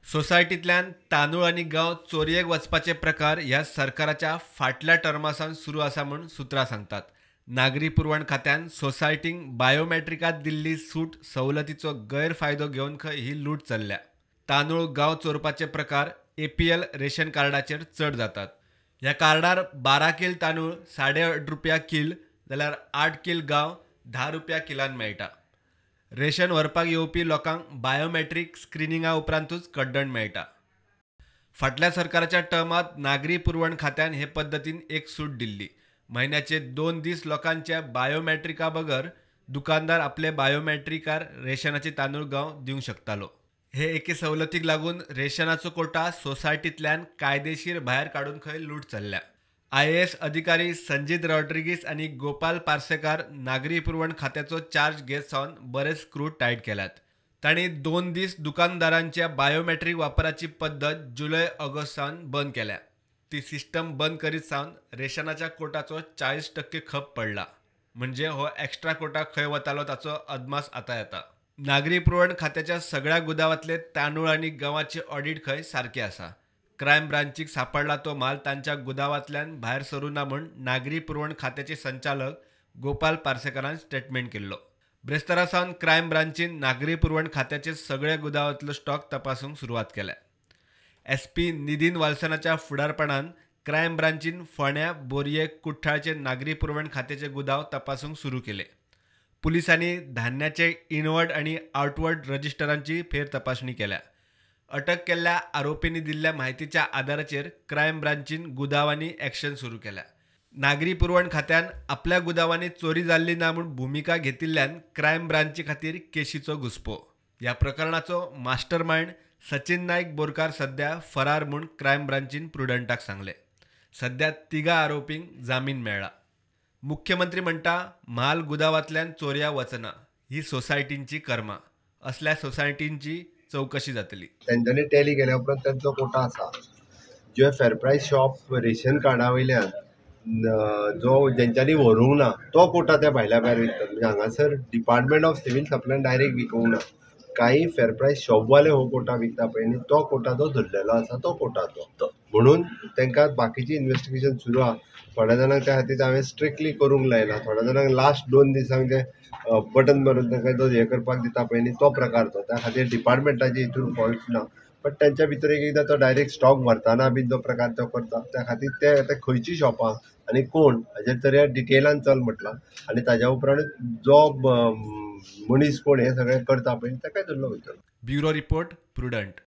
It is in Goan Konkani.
सोसायटींतल्यान तांदूळ आनी गांव चोरयेक वचपाचे प्रकार ह्या सरकाराच्या फाटल्या टर्मा सावन सुरू आसा म्हूण सुत्रां सांगतात. नागरी पुरवण खात्यान सोसायटींक बायोमॅट्रिकांत दिल्ली सूट सवलतीचो गैरफायदो घेवन खंय ही लूट चल्ल्या. तांदूळ गांव चोरपाचे प्रकार एपीएल रेशन कार्डाचेर चड जातात. ह्या कार्डार 12 कील तांदूळ 8.5 रुपया कील जाल्यार 8 कील गांव 10 रुपया किलान मेळटा. रेशन व्हरपाक येवपी लोकांक बायोमॅट्रीक स्क्रिनिंगा उपरांतूच कड्डण मेळटा. फाटल्या सरकाराच्या टर्मांत नागरी पुरवण खात्यान हे पद्दतीन एक सूट दिल्ली. म्हयन्याचे 2 दीस लोकांच्या बायोमॅट्रिका बगर दुकानदार आपले बायोमॅट्रिकार रेशनाचे तांदूळ गांव दिवंक शकतालो. हे एके सवलतीक लागून रेशनाचो कोटा सोसायटींतल्यान कायदेशीर भायर काडून खंय लूट चल्ल्या. IAS अधिकारी संजीत रॉड्रिगीस आनी गोपाल पार्सेकार नागरी पुरवण खात्याचो चार्ज घेत सावन बरेच स्क्रू टायट केल्यात. तांणी 2 दीस दुकानदारांच्या बायोमॅट्रीक वापराची पद्दत जुलय ऑगस्ट सावन बंद केल्या. ती सिस्टम बंद करीत सावन रेशनाच्या कोटाचो 40% खप पडला. म्हणजे हो एक्स्ट्रा कोटा खंय वतालो ताचो अदमास आतां येता. नागरी पुरवण खात्याच्या सगळ्या गुदावांतले तांदूळ आनी गंवाचे ऑडिट खंय सारकें आसा. क्रायम ब्रांचीक सापडला तो माल तांच्या गुदावांतल्यान भायर सरूं ना म्हूण नागरी पुरवण खात्याचे संचालक गोपाल पार्सेकारान स्टेटमेंट केल्लो. ब्रेस्तारा सावन क्रायम ब्रांचीन नागरी पुरवण खात्याचे सगळ्या गुदावांतलो स्टॉक तपासूंक सुरवात केल्या. SP Nitin वाल्सनाच्या फुडारपणान क्रायम ब्रांचीन फोंड्या, बोरये, कुठ्ठाळचे नागरी पुरवण खात्याचे गुदाव तपासूंक सुरू केले. पुलिसांनी धान्याचे इनवर्ड आनी आउटवर्ड रजिस्टरांची फेर तपासणी केल्या. अटक केल्ल्या आरोपींनी दिल्ल्या म्हायतीच्या आदाराचेर क्रायम ब्रांचीन गुदावांनी एक्शन सुरू केल्या. नागरी पुरवण खात्यान आपल्या गुदावांनी चोरी जाल्ली ना म्हूण भुमिका घेतिल्ल्यान क्रायम ब्रांची खातीर केशीचो घुस्पो. ह्या प्रकरणाचो मास्टरमायंड सचिन नायक बोरकार सध्या फरार म्हूण क्रायम ब्रांचीन प्रुडंटाक सांगलें. सध्या 3 आरोपींक जामीन मेळ्ळा. मुख्यमंत्री म्हणटा म्हाल गुदावांतल्यान चोरया वचना, ही सोसायटींची कर्मा. असल्या सोसायटींची चवकशी जातली. तेंच्यांनी टॅली केल्या उपरांत तेंचो कोटा आसा. जे फेर प्रायस शॉप रेशन कार्डा वयल्यान जो जेंच्यांनी व्हरूंक ना तो कोटा त्या भायल्या भायर विकतात. म्हणजे हांगासर डिपार्टमेंट ऑफ सिव्हील सप्लायन डायरेक्ट विकूंक ना. काही फेर प्रायस शॉपवाले हो कोटा विकता पळय न्ही, तो कोटा जो धरलेलो आसा तो कोटा तो म्हणून तांकां बाकीची इन्वेस्टिगेशन सुरू आसा. थोड्या जाणांक त्या खातीर हांवें स्ट्रिक्टली करूंक लायला. थोड्या जाणांक लास्ट 2 दिसांक जे बटन मारून तांकां जो हें करपाक दिता पळय न्ही तो प्रकार तो त्या खातीर डिपार्टमेंटाचे हितून फॉल्ट ना, बट तेंच्या भितर एक एकदां तो डायरेक्ट स्टॉक भरतना बीन जो प्रकार तो करता. त्या खातीर ते आतां खंयची शॉपां आनी कोण हाजेर तर डिटेलान चल म्हटलां आनी ताज्या उपरांत जो मनीस कोण हें सगळें करता पळय ताकाय धरलो वयतलो. Bureau report, Prudent.